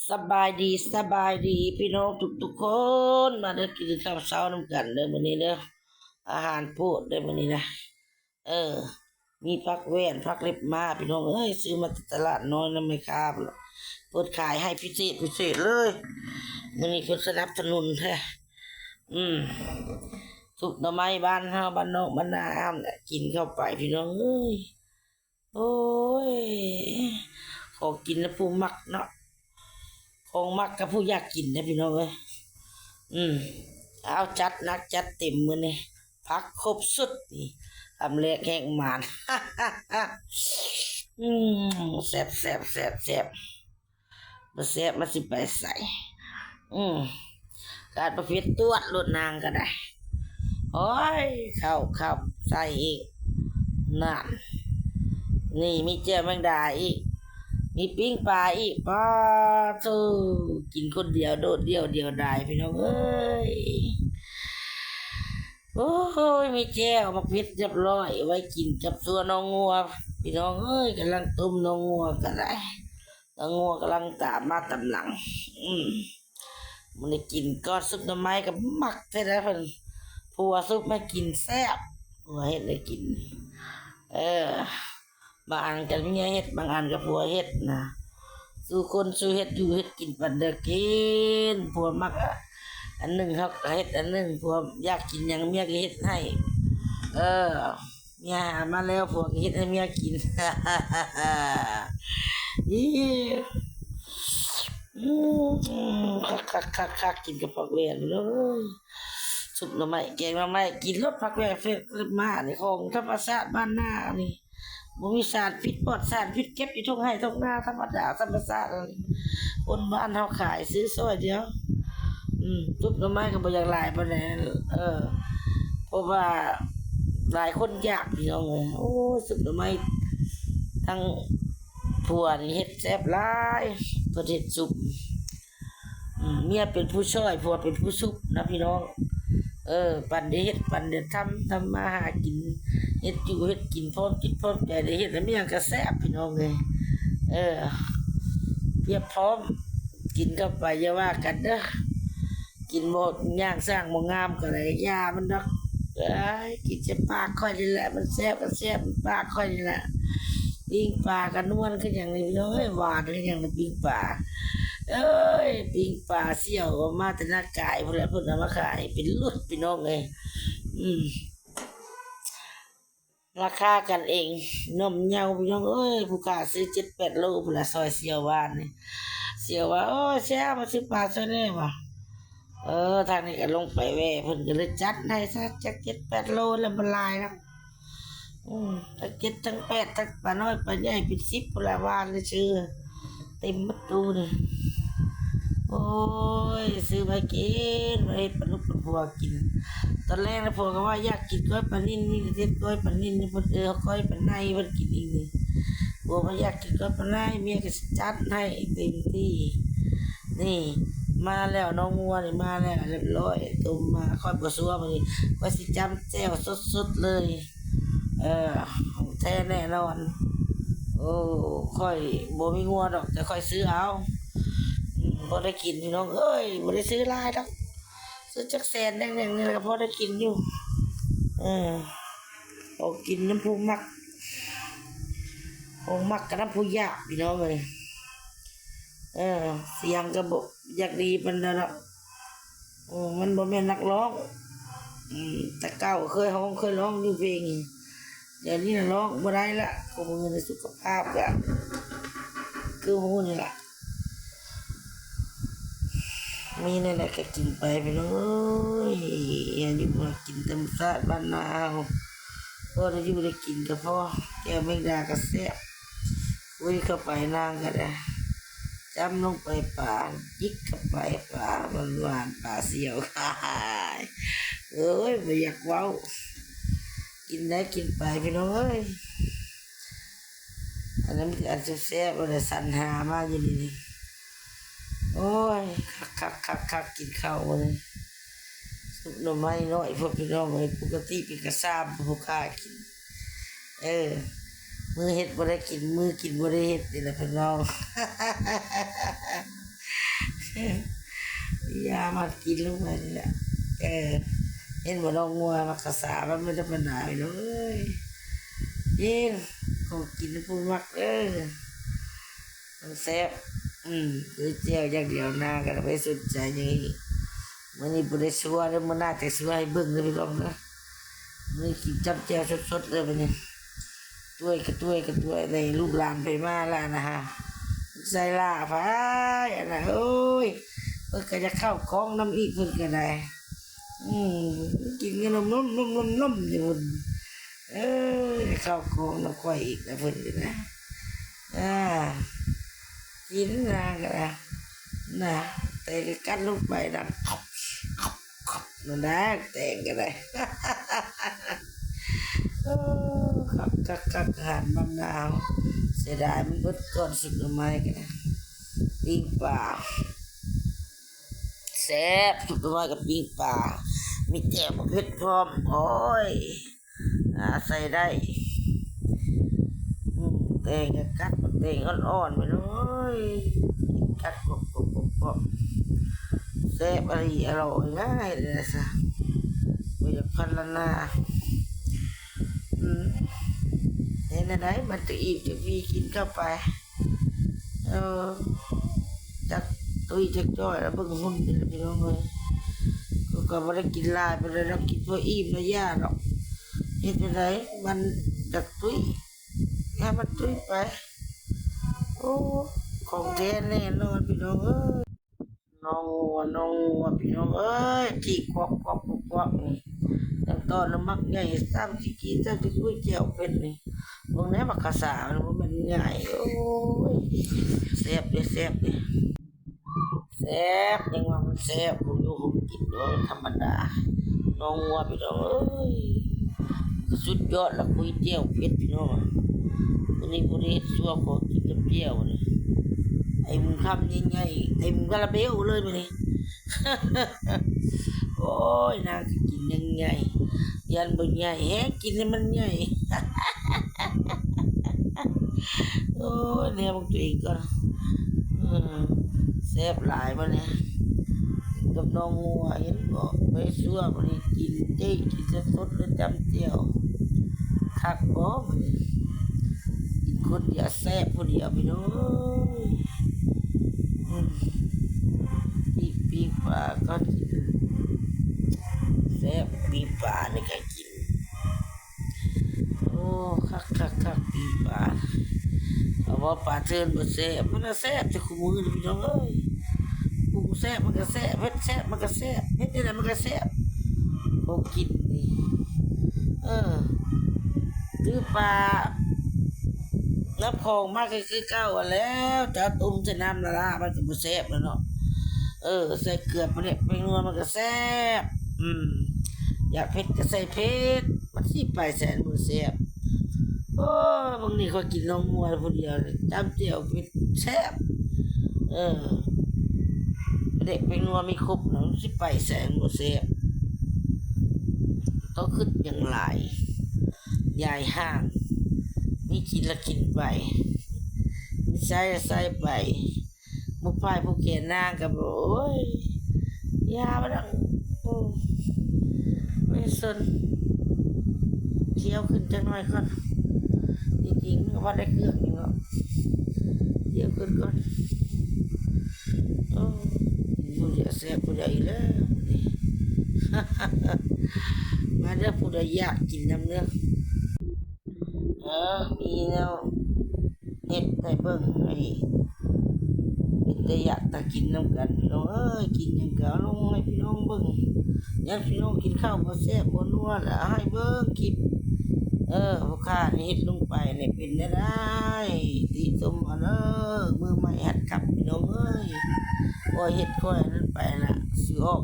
ສະບາຍດີ ສະບາຍດີພີ່ນ້ອງທຸກໆຄົນ ມາເດີ ກິນເຂົ້າເຊົ້ານຳກັນເດີມື້ນີ້ເດີ ອາຫານໂປດເດີມື້ນີ້ນະ. ເອີ ມີຜັກແວ່ນ ຜັກເລັບມ້າ ພີ່ນ້ອງເອີຍ ຊື້ມາແຕ່ຕະຫຼາດນ້ອຍນຳແມ່ຄ້າພຸ້ນລະ ເພິ່ນຂາຍໃຫ້ພິເສດ ພິເສດເລີຍ ມື້ນີ້ເພິ່ນສະໜັບສະໜູນແທ້. ອືມ ຊຸບໜໍ່ໄມ້ບ້ານເຮົາ ບ້ານນອກບ້ານນາເຮົາແຫຼະ ກິນເຂົ້າໄປພີ່ນ້ອງເອີຍ. ໂອ້ຍ ຂອງກິນນະຜູ້ມັກເນາະ ຂອງມັກກັບຜູ້ຢາກກິນເດ້ພີ່ນ້ອງເອີຍ. ອືມ ເອົາ ຈັດໜັກຈັດເຕັມມື້ນີ້ ຜັກຄົບຊຸດນີ້ ຄຳແລກແຮງໝານ. ອືມ ແຊບໆໆໆ ບໍ່ແຊບມັນຊິໄປໃສ? ອືມ ກາດປະເພດຕວດໂລດນາງກໍໄດ້. ໂອ້ຍ ເຂົ້າຄຳໃສ່ອີກ ນັ້ນ ນີ້ມີແຈ່ວແມງດາອີກ ມີປີ້ງປາອີກ ປາໂທ້ ກິນຄົນດຽວໂດດດ່ຽວດຽວດາຍ ພີ່ນ້ອງເອີຍ. ໂອ້ຍ ມີແຈ່ວໝາກເຜັດຮຽບຮ້ອຍ ໄວ້ກິນກັບຊົ່ວໜອງງົວ ພີ່ນ້ອງເອີຍ ກຳລັງຕົ້ມໜອງງົວກໍໄດ້ ໜອງງົວກຳລັງຕາມມາຕາມຫຼັງ. ອືມ ມື້ນີ້ກິນກ່ອນ ຊຸບໜໍ່ໄມ້ກໍມັກແທ້ໃດ ເພິ່ນ ຜົວຊຸບໃຫ້ກິນແຊບ ຜົວເຮັດໃຫ້ກິນ. ເອີ ບາງອັນກໍເມຍເຮັດ ບາງອັນກໍຜົວເຮັດນະ ສູ່ຄົນສູ່ເຮັດຢູ່ເຮັດກິນປັນເດີກິນ ຜົວມັກອັນໜຶ່ງເຮົາກໍເຮັດອັນໜຶ່ງ ຜົວຢາກກິນຫຍັງເມຍກໍເຮັດໃຫ້. ເອີ ເມຍຫາມາແລ້ວ ຜົວກໍເຮັດໃຫ້ເມຍກິນ. ອີ ອືມ ຄັກໆໆໆ ກິນກັບຜັກແວ່ນເລີຍ ຊຸບໜໍ່ໄມ້ ແກງໜໍ່ໄມ້ ກິນໂລດ ຜັກແວ່ນເຟດມານີ້ ຂອງທຳມະຊາດບ້ານນານີ້ ບໍ່ມີສານພິດ ປອດສານພິດ ເກັບຢູ່ທົ່ງໄຮ່ທົ່ງນາ ທຳມະດາ ທຳມະຊາດ ຄົນບ້ານເຮົາຂາຍ ຊື້ຊອຍດຽວ. ອືມ ຊຸບໜໍ່ໄມ້ກໍບໍ່ຢາກຫຼາຍປານໃດ ເອີ ເພາະວ່າຫຼາຍຄົນຢາກ ພີ່ນ້ອງເອີຍ. ໂອ້ຍ ຊຸບໜໍ່ໄມ້ ທັງຜົວນີ້ເຮັດແຊບຫຼາຍ ເພິ່ນເຮັດຊຸບ. ອືມ ເມຍເປັນຜູ້ຊ່ອຍ ຜົວເປັນຜູ້ຊຸບນະພີ່ນ້ອງ. ເອີ ປັນໄດ້ເຮັດ ປັນໄດ້ທຳ ທຳມາຫາກິນ ເຮັດຢູ່ເຮັດກິນ ພ້ອມຈິດພ້ອມໃຈ ໄດ້ເຮັດແລ້ວມີຫຍັງກໍແຊບ ພີ່ນ້ອງເອີຍ. ເອີ ພຽບພ້ອມ ກິນເຂົ້າໄປຢ່າວ່າກັນເດີ ກິນບໍ່ຍ່າງສ້າງບໍ່ງາມກໍໄດ້ ຢ່າມັນດອກ. ເອີຍ ກິນໃສ່ປາກຂ້ອຍນີ້ແຫຼະ ມັນແຊບກໍແຊບ ປາກຂ້ອຍນີ້ແຫຼະ. ປີ້ງປາກໍນວນຄືຫຍັງນີ້ພີ່ນ້ອງເອີຍ ຫວານຄືຫຍັງນີ້ປີ້ງປາ. ເອີຍ ປີ້ງປາສ່ຽວເອົາມາແຕ່ນາກາຍພຸ້ນແຫຼະ ເພິ່ນເອົາມາຂາຍເປັນໂລດ ພີ່ນ້ອງເອີຍ. ອືມ ລາຄາກັນເອງ ໜຸ່ມເຍົາ ພີ່ນ້ອງເອີຍ. ຜູ້ຄ້າຊື້ເຈັດແປດໂລພຸ້ນລະ ຊອຍສ່ຽວວານນີ້. ສ່ຽວວ່າ ໂອ້ຍ ສ່ຽວ ມາຊື້ປາຊ່ອຍແດ່ວ່າ. ເອີ ທາງນີ້ກໍລົງໄປແວ່ ເພິ່ນກໍເລີຍຈັດໃຫ້ຊະ ຈັກເຈັດແປດໂລແລ້ວ ບໍ່ຫຼາຍດອກ. ອືມ ທັງເຈັດທັງແປດ ທັງປານ້ອຍປາໃຫຍ່ເປັນສິບພຸ້ນລະ ວານຊື່ ເຕັມໝົດຕູ້ນີ້. ໂອ້ຍ ຊື້ມາກິນ ມາເຮັດປັນລູກປັນຜົວກິນ. ຕອນແລກນະ ຜົວກໍວ່າຢາກກິນກ້ອຍປານິນ ນີ້ເຮັດກ້ອຍປານິນນີ້ ເພິ່ນ ເອີ ກ້ອຍປາໄນເພິ່ນກິນອີກນີ້. ຜົວວ່າຢາກກິນກ້ອຍປາໄນ ເມຍກໍຊິຈັດໃຫ້ເຕັມທີ່. ນີ້ ມາແລ້ວ ໜໍ່ງົວນີ້ມາແລ້ວ ຮຽບຮ້ອຍ ຕົ້ມມາ. ຂ້ອຍບໍ່ຊົ່ວມື້ນີ້ ຂ້ອຍຊິຈ້ຳແຈ່ວສົດໆເລີຍ. ເອີ ຂອງແທ້ແນ່ນອນ. ໂອ້ ຂ້ອຍບໍ່ມີງົວດອກ ແຕ່ຂ້ອຍຊື້ເອົາ. ອືມ ພໍໄດ້ກິນ ພີ່ນ້ອງເອີຍ ບໍ່ໄດ້ຊື້ຫຼາຍດອກ ຊື້ຈັກແສນໜຶ່ງນີ້ແຫຼະ ກໍພໍໄດ້ກິນຢູ່. ເອີ ຂອງກິນນຳຜູ້ມັກ ຂອງມັກກັບນຳຜູ້ຢາກ ພີ່ນ້ອງເອີຍ. ເອີ ສຽງກໍບໍ່ຢາກດີປານໃດດອກ. ເອີ ມັນບໍ່ແມ່ນນັກຮ້ອງ. ອືມ ແຕ່ເກົ່າເຄີຍຮ້ອງ ເຄີຍຮ້ອງຢູ່ເພງ. ດຽວນີ້ນະຮ້ອງບໍ່ໄດ້ລະ ກໍມື້ນີ້ສຸຂະພາບກະຄືຮູ້ນີ້ລະ. ມີແນວໃດກໍກິນໄປ ພີ່ນ້ອງເອີຍ. ຫາຢູ່ຫາກິນຕາມຊາດບ້ານນາເຮົາ ພໍໄດ້ຢູ່ໄດ້ກິນກໍພໍ. ແຈ່ວແມງດາກໍແຊບ. ຄຸຍເຂົ້າໄປນາງກໍໄດ້ ຈ້ຳລົງໄປປາ ຈິກເຂົ້າໄປປາຫວານໆ ປາສ່ຽວ. ເອີຍ ບໍ່ຢາກເວົ້າ ກິນໄດ້ກິນໄປ ພີ່ນ້ອງເອີຍ. ອັນນັ້ນມີແຕ່ອັນແຊບໆ ອັນໄດ້ສັນຫາມາຢູ່ນີ້. ໂອ້ຍ ຄັກໆໆໆ ກິນເຂົ້າມື້ນີ້. ຊຸບໜໍ່ໄມ້ນ້ອຍພຸ້ນ ພີ່ນ້ອງເອີຍ ປົກກະຕິເປັນກະຊາມຜູ້ຄ້າກິນ. ເອີ ມື້ເຮັດບໍ່ໄດ້ກິນ ມື້ກິນບໍ່ໄດ້ເຮັດນີ້ແຫຼະ ພີ່ນ້ອງ. ມາກິນລົງໄປນີ້ແຫຼະ. ເອີ ເຫັນບໍ່ ນ້ອງງົວມັກກະສາ ມັນບໍ່ທຳມະດາພີ່ນ້ອງເອີຍ. ກິນຂອງກິນຜູ້ມັກເດີ ມັນແຊບ. ອືມ ເອີ ແຈ່ວຢ່າງດຽວ ນາກໍໄປສົນໃຈຫຍັງອີກ. ມື້ນີ້ບໍ່ໄດ້ຊົ່ວເດີ ມື້ໜ້າຈະຊົ່ວໃຫ້ເບິ່ງເດີພີ່ນ້ອງເດີ. ມື້ນີ້ກິນຈ້ຳແຈ່ວສົດໆເລີຍບັດນີ້. ຕ້ວຍກະຕ້ວຍກະຕ້ວຍ ໃນລູກຫຼານໃຜມາລະນະ ໃສ່ຫຼ້າພາຍອັນນະ. ໂອ້ຍ ເພິ່ນກະຢາກເຂົ້າກ້ອງນຳອີກ ເພິ່ນກະໄດ້. ອືມ ກິນກັນນົມໆໆໆຢູ່ພຸ້ນ. ເອີ ເຂົ້າກ້ອງນຳຂ້ອຍອີກລະເພິ່ນກະໄດ້. ອ່າ ກິນນາງກະໄດ້ນະ ແຕ່ກະກັດລົງໄປດັງ ນັ້ນນະ ແຕງກະໄດ້. ໂອ້ ຄັກໆໆ ອາຫານບ້ານນາເຮົາ. ເສຍດາຍມັນເບິດກ່ອນ ຊຸບໜໍ່ໄມ້ກະໄດ້ ປີ້ງປາ ແຊບ ຊຸບໜໍ່ໄມ້ກັບປີ້ງປາ ມີແຈ່ວບັກເຜັດພ້ອມ. ໂອ້ຍ ອາ ໃສ່ໄດ້. ອືມ ແຕງກະກັດ ບັກແຕງອ່ອນໆ ແມ່ນ ໂອ້ຍ ກັດກົບໆໆໆ ແຊບອີ່ຫຼີ ອະລ່ອຍ ງ່າຍເລີຍຊະ ບໍ່ຢາກພັນລະນາ. ອືມ ເຮັດແນວໃດມັນຈະອີ່ມຈະມີ ກິນເຂົ້າໄປ. ເອີ ຈັກຕຸ້ຍຈັກຈ້ອຍລະ ເບິ່ງຫຸ່ນນີ້ລະພີ່ນ້ອງເອີຍ. ກໍ ກໍບໍ່ໄດ້ກິນຫຼາຍປານໃດດອກ ກິນພໍອີ່ມລະຢ່າດອກ. ເຮັດຈັ່ງໃດມັນຢາກຕຸ້ຍ ໃຫ້ມັນຕຸ້ຍໄປ. ໂອ້ ຂອງແທ້ແນ່ນອນພີ່ນ້ອງເອີຍ. ນ້ອງງົວ ນ້ອງງົວ ພີ່ນ້ອງເອີຍ ຈີກກວັກໆໆ ນີ້ ຕັ້ງຕອນນະໝາກໃຫຍ່ ຊ້ຳຊິກິນ ຊ້ຳຊິກຸ້ຍແຈ່ວເຜັດນີ້. ເບິ່ງແດ່ໝາກກະສາ ມັນບໍ່ແມ່ນງ່າຍ. ໂອ້ຍ ແຊບເດ້ ແຊບເດ້ ແຊບ ຍັງວ່າມັນແຊບ. ຜູ້ຢູ່ຜູ້ກິນບໍ່ທຳມະດາ ນ້ອງງົວ ພີ່ນ້ອງເອີຍ. ສຸດຍອດລະ ກຸ້ຍແຈ່ວເຜັດພີ່ນ້ອງ. ມື້ນີ້ບໍ່ໄດ້ເຮັດຊົ່ວ ຂໍກິນກັບແຈ່ວນີ້ ເຕັມຄຳໃຫຍ່ໆ ເຕັມຄາລາເບວເລີຍມື້ນີ້. ໂອ້ຍ ນາງກິນຍັງໃຫຍ່ ຢ້ານບໍ່ໃຫຍ່ ແຮງກິນໃຫ້ມັນໃຫຍ່. ໂອ້ຍ ແນວເບິ່ງຕົວເອງກ່ອນ. ເອີ ແຊບຫຼາຍບັດນີ້ ກັບນ້ອງງົວ ເຫັນບໍ່ ໄປຊົ່ວ ບັດນີ້ກິນເດ້ ກິນສົດໆ ແລ້ວຈ້ຳແຈ່ວ ຄັກບໍ່ບັດນີ້. ກິນຄົນດຽວແຊບຜູ້ດຽວພີ່ນ້ອງເອີຍ. ອືມ ປີ້ງ ປີ້ງປາກໍກິນ ແຊບ ປີ້ງປານີ້ກໍກິນ. ໂອ້ ຄັກໆໆ ປີ້ງປາ. ເອົາວ່າປາເທີນບໍ່ແຊບ ມັນລະແຊບແຕ່ຄູ່ມື້ນີ້ພີ່ນ້ອງເອີຍ. ປຸງແຊບມັນກະແຊບ ເຮັດແຊບມັນກະແຊບ ເຮັດຈັ່ງໃດມັນກະແຊບ ຂອງກິນນີ້. ເອີ ຄືປາ ນຳຂອງມາກະຄືເກົ່າຫັ້ນແຫຼ້ວ ຈະຕົ້ມໃສ່ນ້ຳລະລາ ມັນກະບໍ່ແຊບແລ້ວເນາະ. ເອີ ໃສ່ເກືອ ປາແດກ ແປ້ງນົວ ມັນກະແຊບ. ອືມ ຢາກເຜັດກະໃສ່ເຜັດ ມັນຊິໄປໃສ ມັນບໍ່ແຊບ. ໂອ້ ບາງນີ້ຂ້ອຍກິນນ້ອງງົວຜູ້ດຽວ ຈ້ຳແຈ່ວເຜັດແຊບ. ເອີ ປາແດກ ແປ້ງນົວ ມີຄົບນະ ມັນຊິໄປໃສ ມັນບໍ່ແຊບ. ຕ້ອງຄຶດຫຍັງຫຼາຍ ຢາຍຫ່າງ ມີກິນລະກິນໄປ ມີໃຊ້ລະໃຊ້ໄປ. ໝູ່ຝ່າຍຜູ້ແກ່ນາງກໍບອກ ໂອ້ຍ ຢ່າມາດອກ ໂອ້ ບໍ່ສົນ. ທ່ຽວຂຶ້ນຈັກໜ້ອຍກ່ອນ ທີ່ຈິງມັນກໍບໍ່ໄດ້ເຄື່ອງຫຍັງດອກ ທ່ຽວຂຶ້ນກ່ອນ. ໂອ້ ກິນຜູ້ດຽວແຊບຜູ້ດຽວອີກແລ້ວ ມາເດີ ຜູ້ໃດຢາກກິນນຳເດີ. ເອີ ມີແນວເຮັດໃຫ້ເບິ່ງ ໃຫ້ເປັນຕາຢາກຕາກິນນຳກັນພີ່ນ້ອງເອີຍ. ກິນຫຍັງກໍເອົາລົງໃຫ້ພີ່ນ້ອງເບິ່ງ ຢ້ານພີ່ນ້ອງກິນເຂົ້າບໍ່ແຊບບໍ່ນົວລະ ໃຫ້ເບິ່ງຄລິບ. ເອີ ຜູ້ຂ້ານີ້ເຮັດລົງໄປນີ້ເປັນແນວໃດ ຕິຊົມເອົາເດີ ມືໃໝ່ຫັດຂັບພີ່ນ້ອງເອີຍ. ຂ້ອຍເຮັດຂ້ອຍນັ້ນໄປລະ ຊິອອກ